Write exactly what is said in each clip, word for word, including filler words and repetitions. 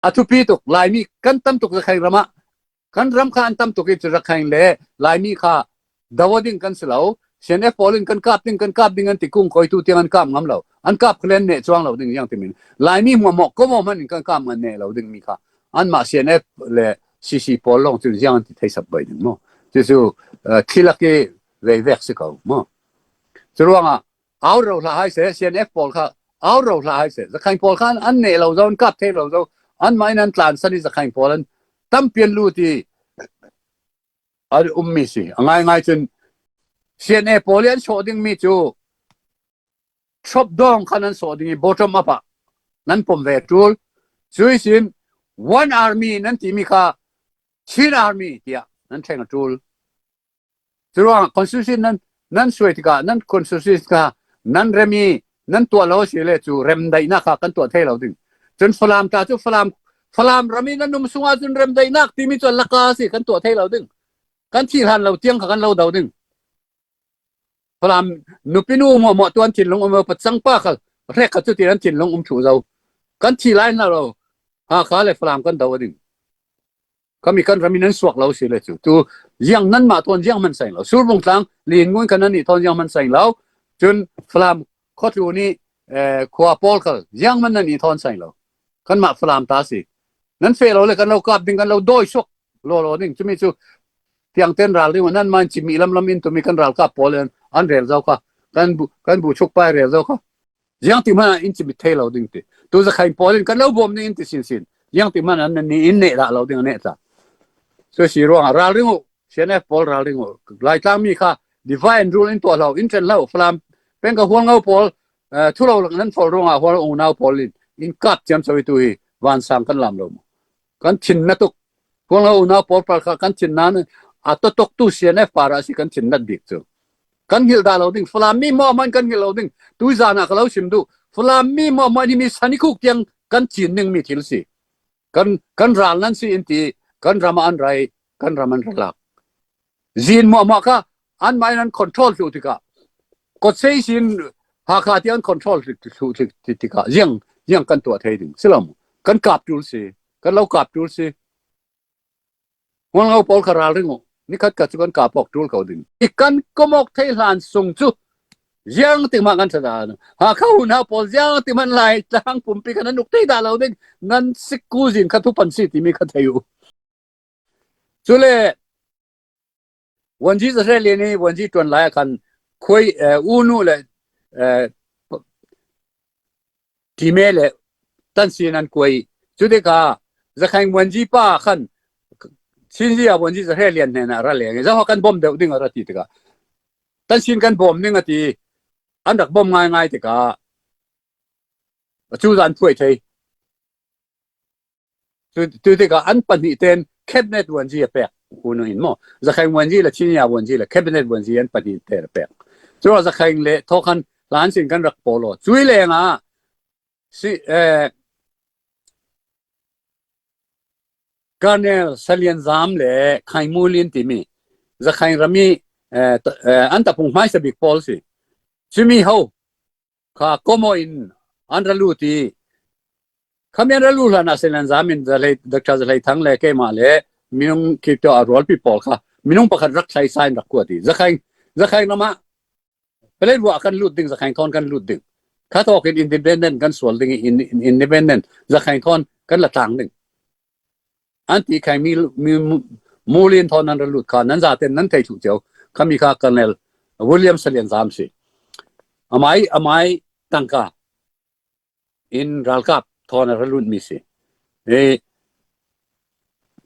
a thupi tuk, Laimi kan tam tuk Rakhine ramah, kan ram kha an tam tuk i cu Rakhine le Laimi kha do aw ding kan si lo. CNF pawl in kan kap ding, kan kap ding an ti kung koi tu tiang an kap ngam lo. An kap khlen neh cuang lo ding ziang timin. Laimi hmuahmawh ko maw hman in kan kap ngan neh lo ding mi kha. Anmah CNF le CC pawl lawng cun ziang an ti thei sap bai ding maw. Cucu, eh, thilak i veivek si ko maw. Curuangah, au ro hlah hai seh, CNF pawl kha, au ro hlah hai seh. Rakhine pawl kha an neh lo zo, an kap thei lo zo. Anmah in an tlansan i Rakhine pawl an tampi an lut i a um mi si. A ngaingai cun CNA pawl i an sawh ding mi cu top down kha nan sawh ding i bottom up ah nan pom ve a ṭul. Cuihsin one army nan timi kha Chin army tiah nan thleng a ṭul. Curuangah constitution nan, nan suai tikah nan constitution kha nan rem i nan tuah lo a si le cu rem daihnak kha kan tuah thei lo ding. Cun Falam ta cu Falam, Falam ram i nan um sungah cun rem daihnak timi cu a laka a si, kan tuah thei lo ding. Kan thih hlan lo tiang kha kan lo do ding. Falam nupi nu hmuahhmuah tuan thinlung um lo, pacang pa kha hrek kha cu ti nan thinlung um thluh zo. Kan thih lai hna lo. Hakha le Falam kan do a ding. Kami kan ram i nan suak lo si le cu. Tu ziang nanmah thawn ziang hman saing lo. Surbung tlang, Lin ngun kha nan nih thawn ziang hman saing lo. Cun Falam khuatlu nih, eh, khua pawl khal ziang hman nan nih thawn saing lo. Kanmah Falam ta si. Nan feh lo le kan lo kap ding, kan lo dawi suak lawlaw ding. Cumi cu tiang ten ral ding, nan man cimi lamlam in tumi kan ralkap pawl in an rel zo kha. Kan bu, kan bu chuk pai rel zo kha. Ziangtik hmanh ah in cimit thei lo ding ti. Tu Rakhine pawl in kan lo bawm ding in ti sinsin. Ziangtik hmanh ah nan nih in neh dah lo ding a neh ta. So si ruangah ralring uh, CNF pawl ralring uh. Laitlang mi kha divide and rule in tuah hlo, in ṭhen hlo. Falam peng ka Hualngo pawl, eh, thu lo lak nan fol ruangah Hualngo unau pawl in, in kap ciamco i tu hi vansang kan lam lo mu. Kan thin na tuk. Hualngo unau pawl par kha kan thin nan a totoktu CNF par a si kan thin nat bik cu. Kan hngilh dah lo ding. Falam mi hmuahhmuah in kan hngilh lo ding. Tui zan ah ka lo sim duh. Falam mi hmuahhmuah in himi sanikhuk tiang kan cin ning mi thil si. Kan, kan ral nan si in ti, kan ram ah an rai, kan ram an ra lak. Zin hmuahhmuah kha anmah in an control thluh tikah, Kawtsei sin Hakha tiang an control thluh, thluh, thluh tikah, ziang, ziang kan tuah thei ding si lo mu. Kan kap ṭul si, kan lo kap ṭul si. Hualngo pawl kha ralring uh. Nikhat kha cu kan kap awk ṭul ko ding. I kan kom awk thei hlan sung cu ziangtik hmanh kan ṭha dah. Hakha unau pawl ziangtik hmanh Laitlang pumpi kha nan uk thei dah lo ding. Nan sikku zin kha thupan si timi kha thei uh. Cule Wanji Zahrelian i Wanji ṭuan lai ah khan khuai, eh, unu le, eh, Time le Tansin an kuai. Cutikah Zakhang Wanji pa khan Chinzia Wanji Zahrelian hnenah a ra leng i, zaha kan bawm deuh ding a ra ti tikah, Tansin kan bawm ding a ti, an rak bawm ngaingai tikah a cu zan phuai thei. Tu, tu tikah an pahnih ten cabinet Wanji a pek. Unu in maw, Zakhang Wanji le Chinzia Wanji le cabinet Wanji an pahnih ten a pek. Cu Zakhang le Thawkhan hlan sin kan rak pawl aw. Cui lengah si, eh, Colonel Salian Zam le Khai Mu Lin timi Zakhang ram i, eh, t-, eh, an tapung hmaisa bik pawl si. Cumi ho kha komo in an ra lut i, khami an ra lut hlan ah Salian Zam in Zahlei, Doctor Zahlei Thang le keimah le minung kip tawh a rualpi pawl kha minung pakhat rak thlaisa in rak kuat i, Zakhang, Zakhang ram ah Pelen Vuah kan lut ding, Zakhang thawn kan lut ding. Kha thawk in independent kan sual ding i, in, in, independent Zakhang thawn kan la tlang ding. An ti khai mi, mi, Mu Lin thawn nan ra lut kha, nan zaten nan thei thluh cio. Khami kha Colonel William Salian Zam si. Amai, amai tangka in ralkap thawn a ra lut mi si. E,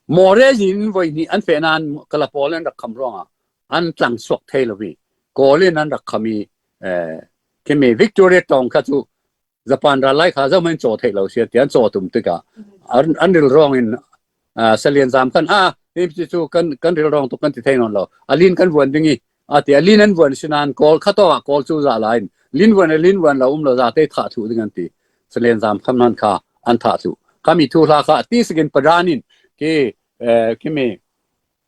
Mawre zin voi hnih an feh nan kala pawl an rak kham ruangah an tlang suak thei lo i, Kawl in an rak kham i, eh, khimi Victoria tawng kha cu Japan ral lai kha zohman caw theih lo si, tiah an caw tum tikah an, an rilrawng in, ah, Salian Zam khan, ah, hi cu, cu kan, kan rilrawng tuk kan ti thei nawn lo. A lin kan vuan ding i, a ti, a lin an vuan si nan Kawl kha tawngah Kawl cu zah la in, lin vuan, a lin vuan lo um lo, zate thah thluh ding an ti. Salian Zam khan nan kha an thah thluh. Khami thuhla kha a ti sikin padan in ki, eh, khimi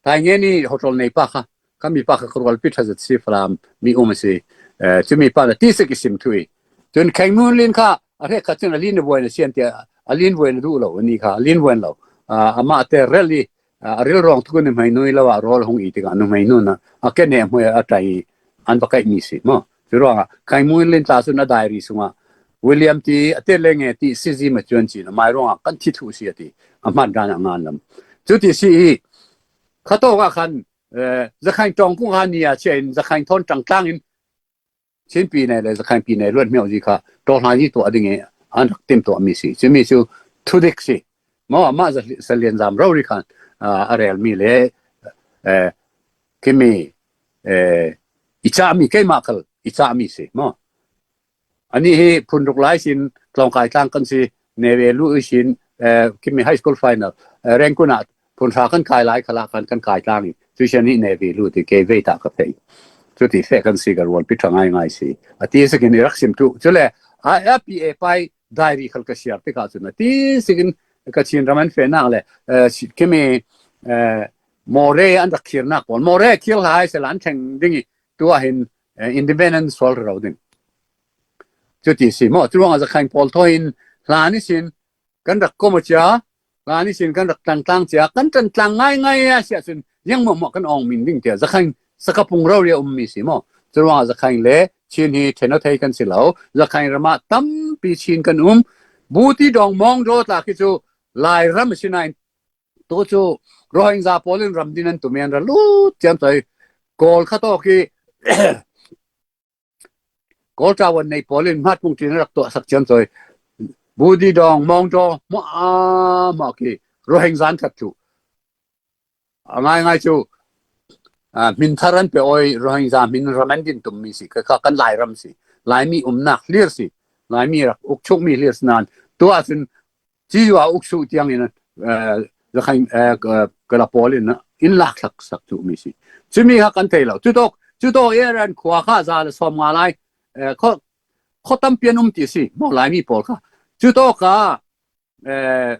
Thaingen i hotel nei pa kha, khami pa kha ka rualpi ṭha zet si, Falam mi um a si. Eh, cumi pa na ti sik i sim thu i. Cun Kheng Mun Lin kha a hrek kha cun a lin a buai na sian tiah a lin vuan a duh lo, a ni kha a lin vuan lo. Ah, amah te rel i, ah, a ril rawng thuk nuhmei nui lo ah rawl hung i tikah nuhmei nun ah a kene hmui a tai an va kaih mi si maw. Curuangah Khai Muin Lin tla sun a diary sungah William ti a te le nge ti sizi ma cuan cin a mai ruangah kan thi thu si a ti, a hmat dan a ngan lam. Cuti si i, khatawk ah khan, eh, Zakhain tawng kung ha ni a chia in Zakhain thawn tangtlang in Chin pi nei le Zakhain pi nei luat miau zi kha tawlhai hi tuah ding i an rak tim tuah mi si. Cumi cu thudik si. Maw amah za, za lian zam rori khan, ah, a rel mi le, eh, kimi, eh, i cah mi keimah khal i cah mi si. Maw. Ani hi phun ruk lai sin tlawngkai tlang kan si, neve lu i sin, eh, kimi high school final, eh, rengkun ah phun hra kan kai lai khalah kan, kan kai tlang i, tuition hi neve lu ti kei vei ta ka thei. Cuti fe kan si ka rual pi tha ngai ngai si. A ti sikin i rak sim tu. Cule, a, a pi e pai diary khal ka siar tikah cun a ti sikin ka Chin ram an fe nak le, eh, si, kimi, eh, More an rak khir nak pawl. More khir lai se lan theng ding i, tu ah hin, eh, independence sual rau ding. Cuti si maw, curuangah Zakhain pawl thaw in hlan ihsin kan rak kom a cia, hlan ihsin kan rak tangtlang cia, kan tangtlang ngaingai a si ahcun ziang muahmuah kan awng min ding tiah Zakhain sakapung rori a um mi si maw. Curuangah Zakhain le Chin hi ṭhen aw thei kan si lo. Zakhain ramah tampi Chin kan um. Buti dawng mawng daw tla khi cu Lairam a si nain tu cu Rohingya pawl in ram din an tum i an ra lut ciamcoi. Kawl kha tawk i Kawl ṭawan nei pawl in hmatpung ṭin a rak tuahsak ciamcoi. Budi dawng, mawng ṭaw, hmuah, hmuah khi Rohingya an that thluh. A ngaingai cu, ah, hmin thar an pe awi, Rohingya hmin ram an din tum mi si, kha, kha kan Lairam si. Laimi umnak hlir si. Laimi rak uk chuk mi hlir si nan. Tuah cun Ci zua uk suh tiangin, eh, Zakhain, eh, ka, ka la pawl in, in lak sak tu mi si. Cumi kha kan thei lo. Cutawk, cutawk Iran khua kha za le sawm nga lai, eh, khaw, khaw tampi an um ti si. Maw Laimi pawl kha. Cutawk kha, eh,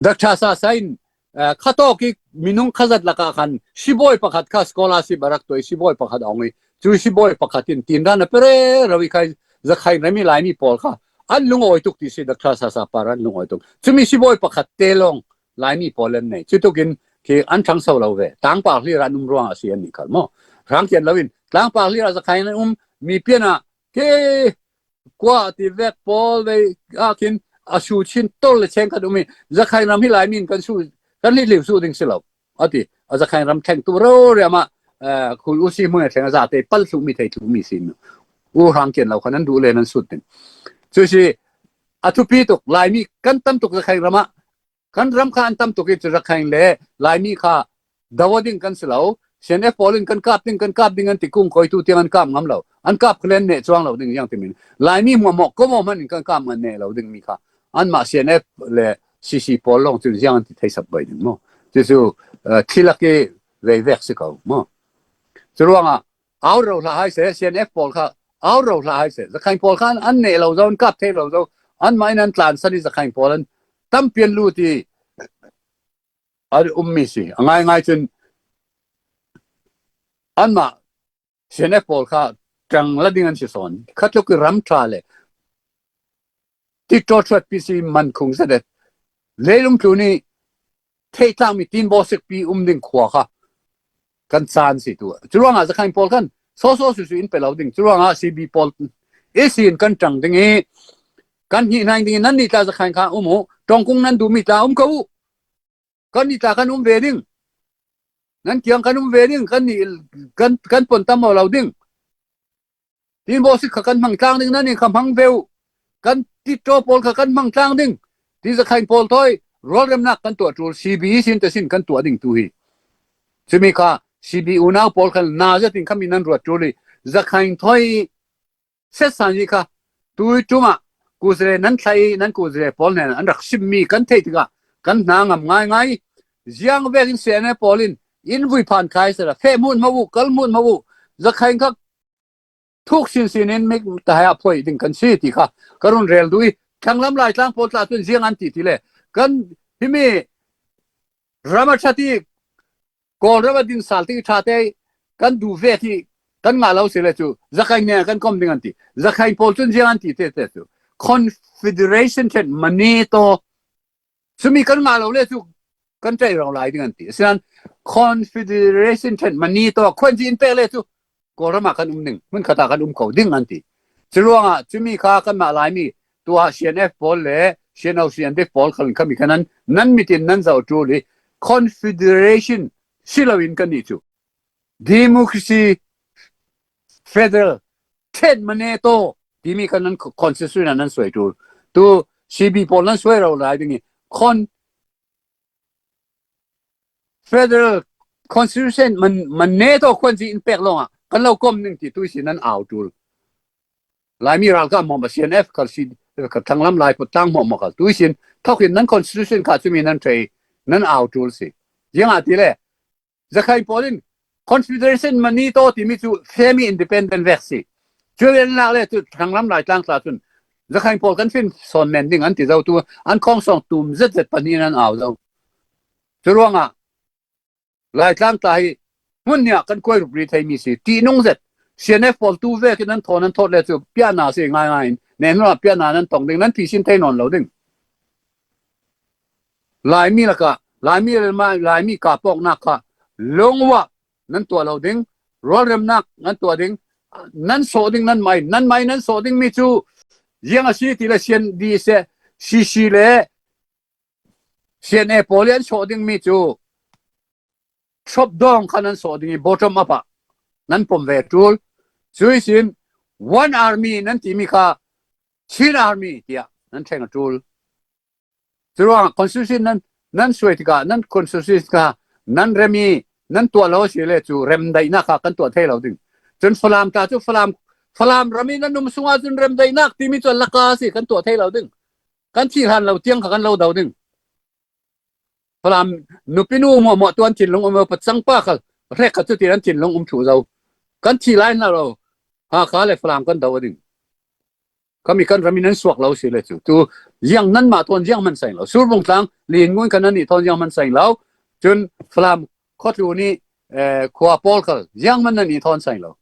Doctor Sasa in, eh, khatawk i minung khazat lakah khan sibawi pakhat kha scholarship a rak tuai sibawi pakhat a ong i. Cu sibawi pakhat in tin dan a pere rau i khai Zakhain rami Laimi pawl kha an lungawi tuk ti si, Doctor Sasa par an lungawi tuk. Cumi sibawi pakhat te lawng Laimi pawl an nei. Cutukin khi an ṭhangso lo ve. Tlangpar hlir ah an um ruang a si an nih khal maw. Hrang kian lo in tlangpar hlir ah Zakhain an um mi pian ah khi kua ti vek pawl vei ah khin a su chin tol le cheng khat um i Zakhain ram hi Laimi in kan su, kan hliu su ding si lo. A ti, a Zakhain ram thleng tu rori amah, eh, khul u si hmun a thleng a zate pal thluh mi thei thluh mi si mi. U hrang kian lo khan an duh le nan sut ding. Cu si, a thupi tuk, Laimi kan tam tuk Zakhain ram ah, kan ram kha an tam tuk i cu Zakhain le Laimi kha do a ding kan si lo. C N F pawl in kan kap ding, kan kap ding an ti kung koi tu tiang an kap ngam lo. An kap khalen neh cuang lo ding ziang timin. Laimi hmuahmawh ko maw hman in kan kap ngan neh lo ding mi kha. Anmah C N F le C C pawl lawng cun ziang an ti thei sak bai ding maw? Cucu, eh, thilak i vei vek si ko maw? Curuangah au ro hlah hai seh, C N F pawl kha au ro hlah hai seh. Zakhain pawl kha an, an neh lo zo, an kap thei lo zo. Anmah in an tlansan i Zakhain pawl an tampi an lut i a um mi si. A ngaingai cun anmah C N F pawl kha ṭang la ding an si sawn. Khatluk i ram ṭha le ti ṭawṭhuat pi si man khung zedet. Leilung tlun i theih tlak mi tin bawsik pi um ding khua kha kan caan si tu. Curuangah Zakhain pawl khan sawsaw susu in pe lo ding. Curuangah C B pawl i sin kan ṭang ding i kan hnih hnaing ding i nan nih tla Zakhain kha um uh. Ṭawngkung nan duh mi tla um ko uh. Kan nih tla kan um ve ding. Nan kiang kan um ve ding. Kan nih, kan, kan pon tam lo ding. Tin bawsik kha kan hmang tlang ding, nan in kha hmang ve uh. Kan ti ṭaw pawl kha kan hmang tlang ding. Ti Zakhain pawl thawi rualremnak kan tuah ṭul, C B sin te sin kan tuah ding tu hi. Cumi kha C B unau pawl khan na zetin khami nan ruat ṭul i Zakhain thawi setsan hi kha tui ṭum ah kuzre nan thlai i nan kuzre pawl hnen an rak simmi kan theih tikah kan hna ngam ngaingai. Ziang vekin C N F pawl in in vui phan khai sela feh hmut hmau uh, kal hmut hmau uh, Zakhain kha thuk sinsin in mik tahai ah phuai ding kan si ti kha ka run rel duh i, thlanglam Laitlang pawl tla cun ziang an ti ti le kan himi ram a ṭhat i Kawlram a din sal ti ṭha te kan duh ve ti kan ngah lo si le cu Zakhain nen kan kom ding an ti. Zakhain pawl cun ziang an ti tete cu Confederation ṭhen mani tawh, cumi kan ngah lo le cu kan ṭaih ro lai ding an ti. Asinan Confederation ṭhen mani tawh khuanzi in pek le cu Kawlram ah kan um ding, hmun khat ah kan um ko ding an ti. Curuangah cumi kha kanmah Laimi, tua C N F pawl le C N O, C N D F pawl khal in khami kha nan, nan mit in nan zoh ṭul i Confederation si loin kan nih cu Democracy, Federal, ṭhen mani tawh timi kha nan constitution ah nan suai ṭul. Tu C B pawl nan suai ro lai ding i Con-, Federal Constitution man, mani tawh khuanzi in pek lawngah kan lo kom ning ti tuisin nan au ṭul. Laimi ralkap hmuahhmuah, C N F khal si, khal thanglam lai put tlang hmuahhmuah khal tuisin thawk in nan constitution kha cumi nan ṭhei, nan au ṭul si. Ziangahtile Zakhain pawl in Confederation mani tawh timi cu semi independent vek si. Cu le nak le cu thanglam Laitlang tla cun Zakhain pawl kan fin sawn men ding an ti zo tu, an khawng sawng tum zet zet pahnih in an au zo. Curuangah Laitlang tla hi hmun nih ah kan kuai rukri theimi si. Ṭihnung zet. C N F pawl tu vekin an thawn an thawt le cu piahna si ngaingai in, nen hnuah piahna nan tong ding, nan phisin thei nawn lo ding. Laimi lakah, Laimi le ma-, Laimi kap awknak kha lungua nan tuah lo ding, rualremnak nan tuah ding, nan sawh ding, nan mai, nan mai nan sawh dingmi cu ziang a si ti le C N D se, C C le C N A pawl i an sawh dingmi cu top down kha nan sawh ding i bottom up ah nan pom ve ṭul. Cuihsin One Army nan timi kha Chin Army tiah nan thleng a ṭul. Curuangah constitution nan, nan suai tikah nan constitution kha nan rem i nan tuah lo a si le cu remdaihnak kha kan tuah thei lo ding. Cun Falam ta cu Falam, Falam ram i nan um sungah cun remdaihnak timi cu a laka a si, kan tuah thei lo ding. Kan thih hlan lo tiang kha kan lo do ding. Falam nupinu hmuahhmuah tu an thinlung um lo, pacang pa khal hrek kha cutin an thinlung um ṭhuh zo. Kan thih lai hna lo. Hakha le Falam kan do a ding. Khami kan ram in an suak lo si le cu. Tu ziang nanmah thawn ziang hman saing lo. Surbung tlang Lian Ngun kha nannih thawn ziang hman saing lo. Cun Falam khuatu nih, eh, khua pawl khal ziang hman nannih thawn saing lo.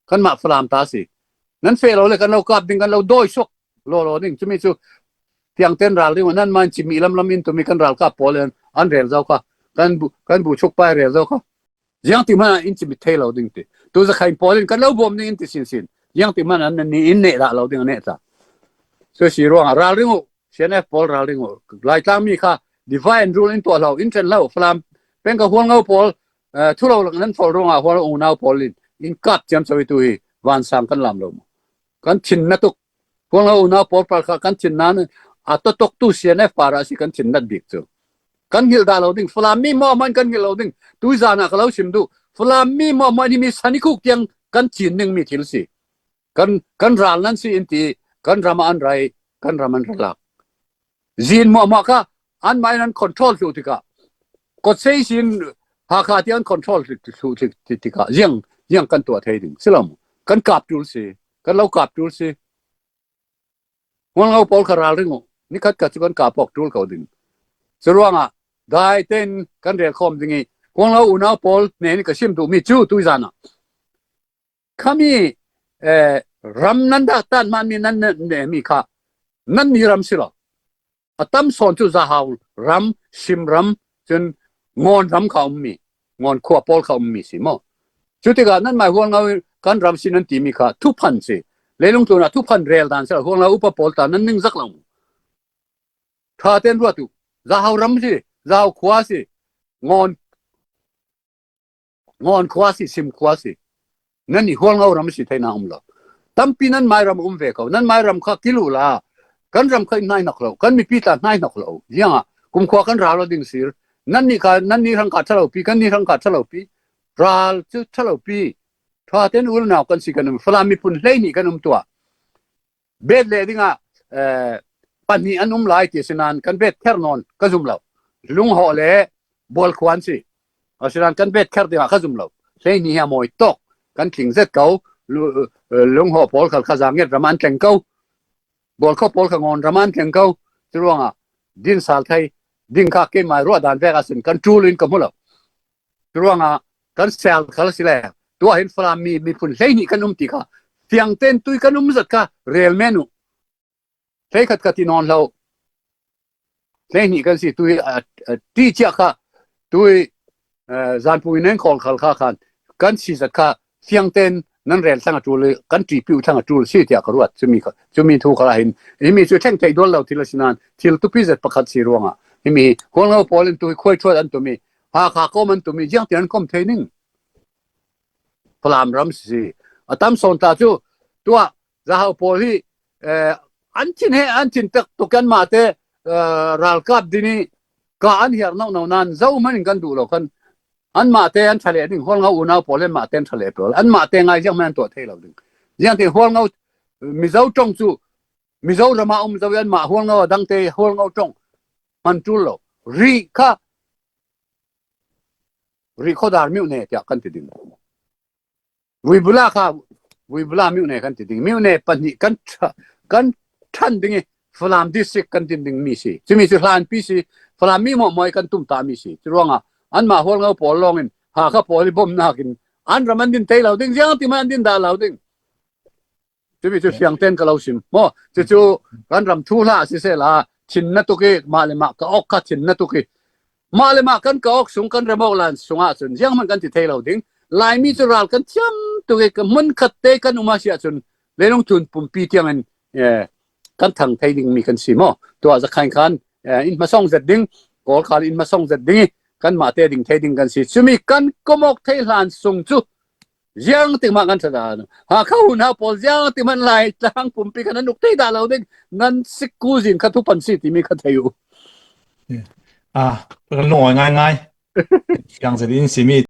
Kanmah Falam ta si. Nan feh lo le kan lo kap ding, kan lo dawi suak lawlaw ding. Cumi cu tiang ten ral ding, nan man cimi lamlam in tumi kan ralkap pawl in an rel zo kha. Kan bu, kan bu chuk pai rel zo kha. Ziangtik hmanh ah in cimit thei lo ding ti. Tu Zakhain pawl in kan lo bawm ding in ti sinsin. Ziangtik hmanh ah nan nih in neh dah lo ding a neh ta. Cu si ruangah ralring uh, C N F pawl ralring uh. Laitlang mi kha divide and rule in tuah hlo, in ṭhen hlo. Falam peng ka Hualngo pawl, eh, thu lo lak nan fol ruangah Hualngo unau pawl in, in kap ciamco i tu hi vansang kan lam lo. Kan thin na tuk. Hualngo unau pawl par kha kan thin nan a tawtawk tu C N F par ah a si kan thin nat bik cu. Kan hngilh dah lo ding. Falam mi hmuahhmuah in kan hngilh lo ding. Tuizan ah ka lo sim duh. Falam mi hmuahhmuah in himi sanikhuk tiang kan cin dingmi thil si. Kan, kan ral nan si in ti, kan ram ah an rai, kan ram an ra lak. Zin hmuahhmuah kha anmah in an control thluh tikah, Kawtsei sin Hakha tiang an control thluh, thluh, thluh, thluh tikah, ziang, ziang kan tuah thei ding si lo mu. Kan kap ṭul si, kan lo kap ṭul si. Hualngo pawl kha ralring uh, nikhat kha cu kan kap awk ṭul ko ding. Curuangah dai tein kan rel khawm ding i, Hualngo unau pawl hnen in ka sim duhmi cu tuizan ah khami, eh, ram nan dah tan hmanmi nan, nan nehmi kha nannih ram si lo. A tam sawn cu Zahau ram, Sim ram, cun Ngawn ram kha ummi, Ngawn khua pawl kha ummi si maw? Cu tikah nanmai Hualngo kan ram si nan timi kha thuphan si. Leilung tlunah thuphan rel dan si lo. Hualngo upa pawl ta nan ningzak lo. Ṭha tein ruat uh. Zahau ram si, Zahau khua si, Ngawn Ngawn khua si, Sim khua si. Nannih Hualngo ram si theihna um lo. Tampi nanmai ram um ve ko. Nanmai ram kha kil uhla. Kan ram kha in hnaihnok lo. Kan mipi tla hnaihnok lo. Ziangah kumkhua kan ral aw ding sir. Nannih kha, nannih hrang kha ṭhalopi, kannih hrang kha ṭhalopi. Ral cu ṭhalopi. Ṭha tein unau kan si kan um. Falam miphun hleihnih kan um tuah. Bet leh dingah, eh, pahnih an um lai ti asinan kan bet kher nawn ka zum lo. Lunghawh le Bualkhuan si. Asinan kan bet kher dingah ka zum lo. Hleihnih hi a mawi tawk. Kan tling zet ko. Lu-, eh, Lunghawh pawl khal kha Zanget ram an tleng ko. Bualkhuan pawl kha Ngawn ram an tleng ko. Curuangah din sal thei ding kha keimah ruah dan vek asin kan ṭul in ka hmu lo. Curuangah kan sel khal si le, tuah hin Falam mi, miphun hleihnih kan um ti kha, fiangten tui kan um zat kha rel men uh. Hlei khat ka ti nawn lo. Hlei hnih kan si tui, a, a, ti ciah kha tui, eh, zanpui nen khawl khal kha khan kan si zat kha fiangten nan rel thlang a tul, kan ṭipiu thlang a tul si tiah ka ruat. Cumi kha, cumi thu kha hin, himi cu thleng theih dual lo thil a si nan, thil tupi zet pakhat si ruangah himi Hualngo pawl in tui khuai ṭhuat an tumi, Hakha kawm an tumi, ziangtin an kawm thei ning. Falam ram si. A tam sawn ta cu tuah Zahau pawl hi, eh, an thin he, an thin tak tuk, anmah te, eh, ralkap din i ka an hiar nauh nauh nan, zohman in kan duh lo khan, anmah te an ṭha leh ding, Hualngo unau pawl hi anmah te an ṭha leh pawl, anmah te ngai ziangman an tuah thei lo ding. Ziangtin Hualngo, Mizo ṭong cu, Mizoram ah um zo i anmah Hualngo a dangte Hualngo ṭong hman ṭul lo. Rih kha, Rih khuadar miuhne tiah kan ti ding. Vuibula kha, Vuibula miuhne kan ti ding. Miuhne pahnih kan ṭha-, kan ṭhan ding i Falam district kan din ding mi si. Cumi cu hlanpi si, Falam mi mawhmawh i kan tumtah mi si. Curuangah anmah Hualngo pawl lawngin Hakha pawl i bomnak in an ram an din thei lo ding, ziangtin an din dah lo ding. Cumi cu fiangten ka lo sim. Maw, cucu kan ram thu hlah sisehla, thinna tuk i, mah le mah ka awk kha thinna tuk i, mah le mah kan ka awk sung, kan remawk lan sungah cun zianghman kan ti thei lo ding. Laimi cu ral kan thiam tuk i, ka hmun khat te kan um a si ahcun, leilung tlun pumpi tiangin, eh, kan thang thei dingmi kan si maw? Tuah zakhan khan, eh, in hmasawng zet ding, Kawl khal in hmasawng zet ding i, kanmah te ding thei ding kan si. Cumi kan kawmawk thei hlan sung cu, ziangtin mah kan ṭha dah. Hakha unau pawl ziangtin mah Laitlang pumpi khan an uk thei dah lo ding. Nan sikku zin kha thupan si timi kha thei uh. Ah, kan lungawi ngaingai. Fiang zet in simi